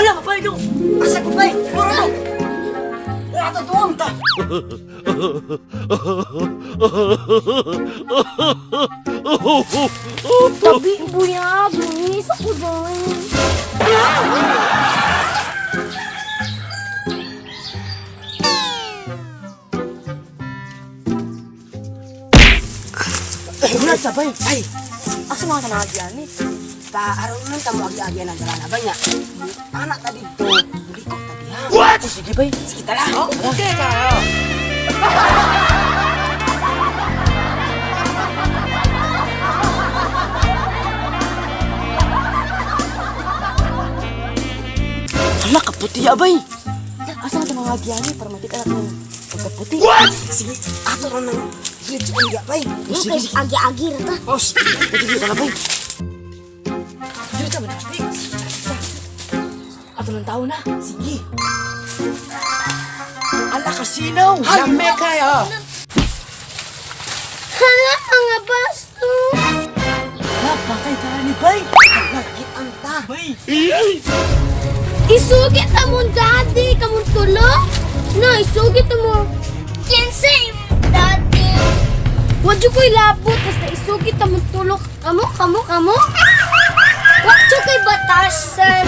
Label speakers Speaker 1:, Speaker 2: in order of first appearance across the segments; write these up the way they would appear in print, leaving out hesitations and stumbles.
Speaker 1: Hala, mapayag ako.
Speaker 2: Asa ko bay? Muro to. Ato tuom ta.
Speaker 3: Tabi buya, buwis ako doon.
Speaker 2: Wala sa bay. Ay,
Speaker 1: Asa mga tanagyan ni?
Speaker 2: pa aron man ta mo agi-agi ang dala ba niya. Anak ta didto, mulikot ta diha. What?
Speaker 1: Sige bay.
Speaker 2: Sige tara.
Speaker 1: Okay kayo. Hala, kaputi abay. Asa man mga agyan para makita na itong pagkaputi.
Speaker 2: What? Sige, ato ra nang gilid sa unya bay.
Speaker 1: Sige, sige.
Speaker 3: Agi-agi ra ta.
Speaker 2: Oh, sige, sige tara bay.
Speaker 1: Dito ka man. Ato ng tao na.
Speaker 2: Sige.
Speaker 1: Ala, kasinaw.
Speaker 2: Lame
Speaker 1: kayo.
Speaker 3: Hala, mga basto.
Speaker 1: Hala, patay tara ni Bay.
Speaker 2: Lagi anta.
Speaker 1: Bay.
Speaker 3: Isugit amon daddy, kamon tulo. Na, isugit mo. Kinsa imong daddy? Wadyo ko'y labot, basta isugit amon tulo. Kamo, kamo, kamo. Wadyo ko'y batasan.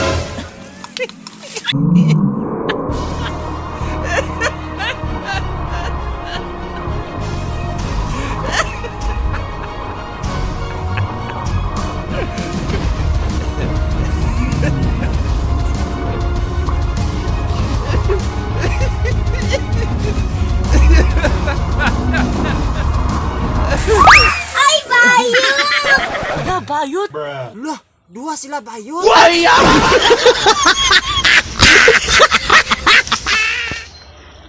Speaker 3: Ay, bayot!
Speaker 1: Hala, bayot.
Speaker 2: Lah, dua sila bayot.